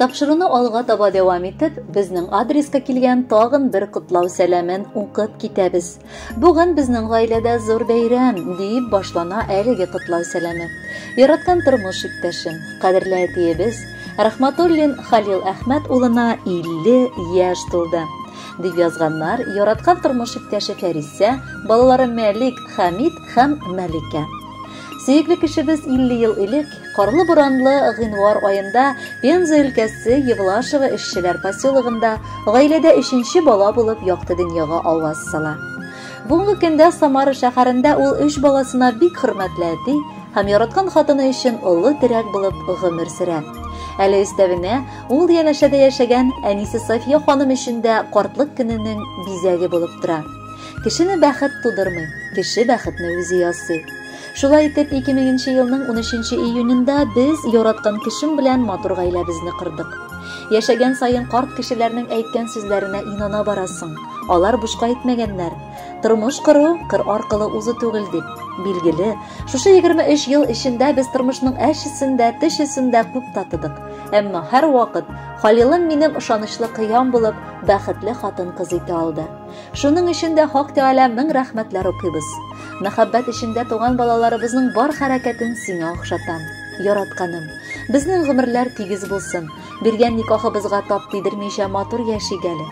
Тапшыруны алга таба дәвам итеп, безнең адреска килгән тагын бер котлау сәламен укып китәбез. Бүген безнең гаиләдә зур бәйрәм, дип башлана әлеге котлау сәламе. Яраткан тормыш иптәшем, кадерле әтиебез Рахматуллин Халил Әхмәт улына 50 яшь тулды. Дип язганнар яраткан тормыш иптәше Фәрисә, балалары Мәлик, Хәмит һәм Мәликә. Сөекле кешебез 50 ел элек карлы-буранлы гыйнвар аенда Пенза өлкәсе Евлашево эшчеләр поселогында гаиләдә өченче бала булып якты дөньяга аваз сала. Бүгенге көндә Самара шәһәрендә ул өч баласына бик хөрмәтле әти һәм яраткан хатыны өчен олы терәк булып гомер сөрә. Әле өстәвенә, ул янәшәдә яшәгән әнисе София ханым өчен дә картлык көненең бизәге булып тора. Кешене бәхет тудырмый, кеше бәхетне үзе ясый. Шулай итеп, 2000 елның 13 июнендә без яраткан кешем белән матур гаиләбезне кордык. Яшәгән саен карт кешеләрнең әйткән сүзләренә инана барасың. Алар бушка әйтмәгәннәр. Тормыш кору кыр аркылы узу түгел дип. Билгеле, шушы 23 ел эчендә без тормышның әчесен дә, төчесен дә күп татыдык. Әмма һәрвакыт Халилым минем ышанычлы кыям булып, бәхетле хатын-кыз итә алды. Шуның өчен дә Хак Тәгалә мең рәхмәтләр укыйбыз. Мәхәббәт эчендә туган балаларыбызның бар хәрәкәтен сиңа охшатам. Яратканым, безнең гомерләр тигез булсын. Биргән никахыбызга тап тидермичә матур яшик әле.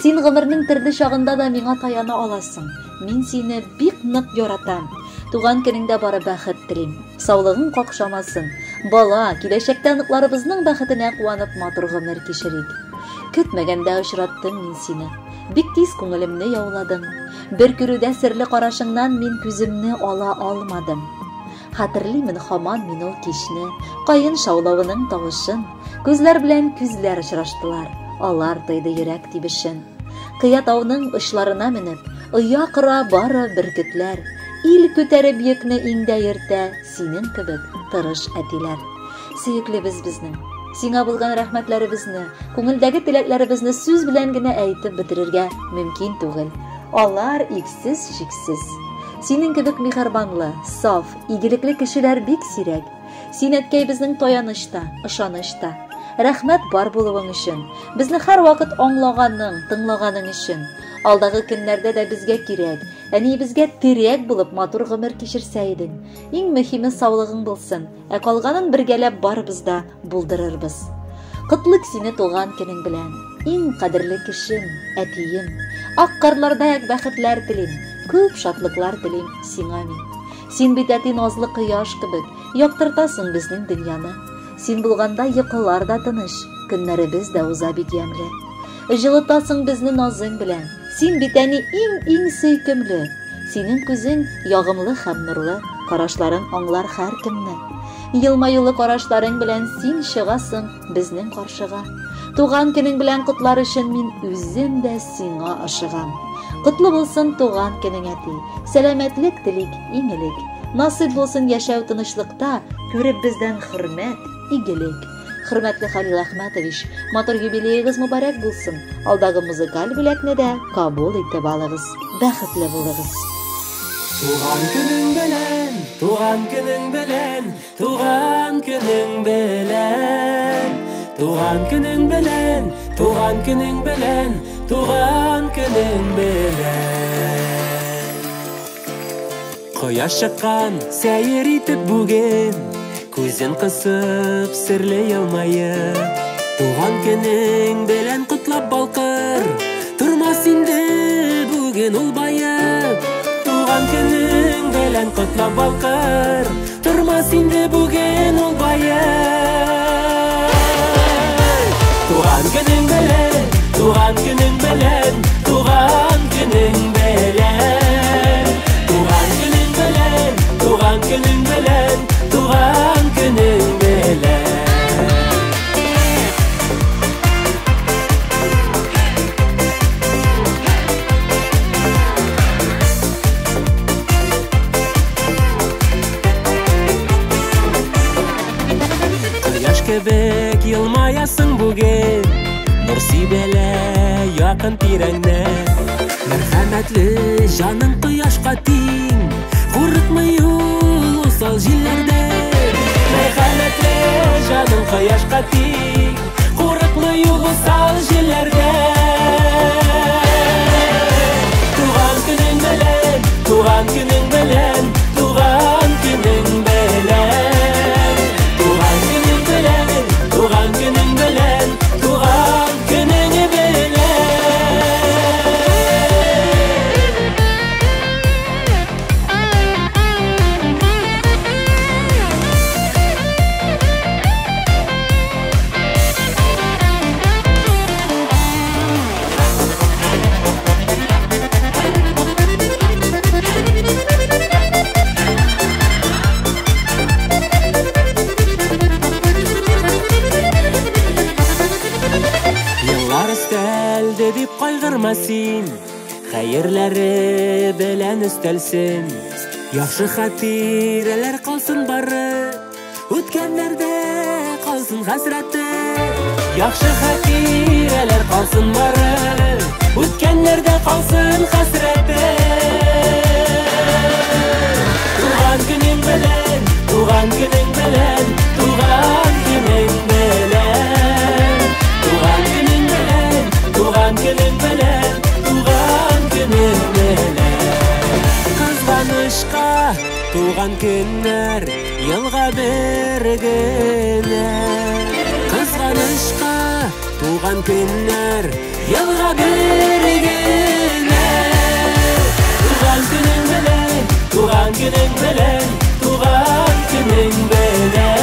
Син гомернең төрле чагында да миңа таяна аласың. Мин сине бик нык яратам. Туган көнеңдә бары бәхет телим. Саулыгың какшамасын. Бала, киләчәктә оныкларыбызның бәхетенә куанып матур гомер кичерик. Көтмәгәндә очраттым мин сине. Бик тиз күңелемне яуладың. Бер күрүдә серле карашыңнан мин күземне ала алмадым. Хәтерлимен һаман мин ул кичне, каен шаулавының тавышын. Күзләр белән күзләр очраштылар, алар тойды йөрәк тибешен. Кыя тауның очларына менеп, оя кора бары бөркетләр. Ил күтәреп йөкне иңдә йөртә синең кебек тырыш әтиләр. Сөеклебез безнең. Сиңа булган рәхмәтләребезне, күңелдәге теләкләребезне сүз белән генә әйтеп бетерергә мөмкин түгел. Алар иксез-чиксез. Синең кебек миһербанлы, саф, игелекле кешеләр бик сирәк. Син, әткәй, безнең таяныч та, ышаныч та. Рәхмәт бар булуың өчен. Безне һәрвакыт аңлаганың, тыңлаганың өчен. Алдагы көннәрдә дә безгә кирәк, әниебезгә терәк булып матур гомер кичерсә идең. Иң мөһиме саулыгың булсын. Ә калганын бергәләп барыбыз да булдырырбыз. Котлыйк сине туган көнең белән. Иң кадерле кешем, әтием. Ак карлардай бәхетләр телим, күп шатлыклар телим сиңа мин. Син бит әти назлы кояш кебек, яктыртасың безнең дөньяны. Син булганда йокылар да тыныч, көннәребез дә уза бик ямьле. Җылытасың безне назың белән. Син бит әни иң-иң сөйкемле. Синең күзең ягымлы һәм нурлы, карашларың аңлар һәркемне. Елмаюлы карашларың белән син чыгасың безнең каршыга. Туган көнең белән котлар өчен мин үзем дә сиңа ашыгам. Котлы булсын туган көнең, әти. Сәламәтлек телик иң элек. Насыйп булсын яшәү тынычлыкта, күреп бездән хөрмәт, игелек. Хөрмәтле Халил Әхмәтович, матур юбилеегыз мөбарәк булсын. Алдагы музыкаль бүләкне дә кабул итеп алыгыз. Бәхетле булыгыз. Туган көнең белән, туган көнең белән, туган көнең белән. Туган көнең белән, туган көнең белән, туган көнең белән. Кояш чыккан сәер итеп бүген, күзен кысып серле елмаеп. Туган көнең белән котлап балкыр, тормас инде бүген ул баеп. Туган көнең белән котлап балкыр, тормас инде бүген ул баеп. Туган көнең белән, туган көнең белән, туган көнең белән. Туган көнең белән, туган көнең белән, туган көнең белән. Кояш кебек елмаясың бүген, нур сибелә якын тирәңнән. Мәрхәмәтле җаның кояшка тиң, курыкмый ул усал җилләрдән. Мәрхәмәтле җаның кояшка тиң, курыкмый усал җилләрдән. Туган көнең белән, туган көнең белән, туган көнең белән. Туган көнең белән, туган көнең белән, туган көнең белән. Еллар өстәлде дип кайгырма син, хәерләре белән өстәлсен. Яхшы хатирәләр калсын бары, үткәннәрдә калсын хәсрәте. Яхшы хатирәләр калсын бары, үткәннәрдә калсын хәсрәте. Туган көнең белән, туган көнең белән, туган көнең белән. Туган көнең белән, туган көнең белән, туган көнең белән. Кызганычка туган көннәр елга бер генә. Кызганычка туган көннәр елга бер генә. Туган көнең белән, туган көнең белән, туган көнең белән.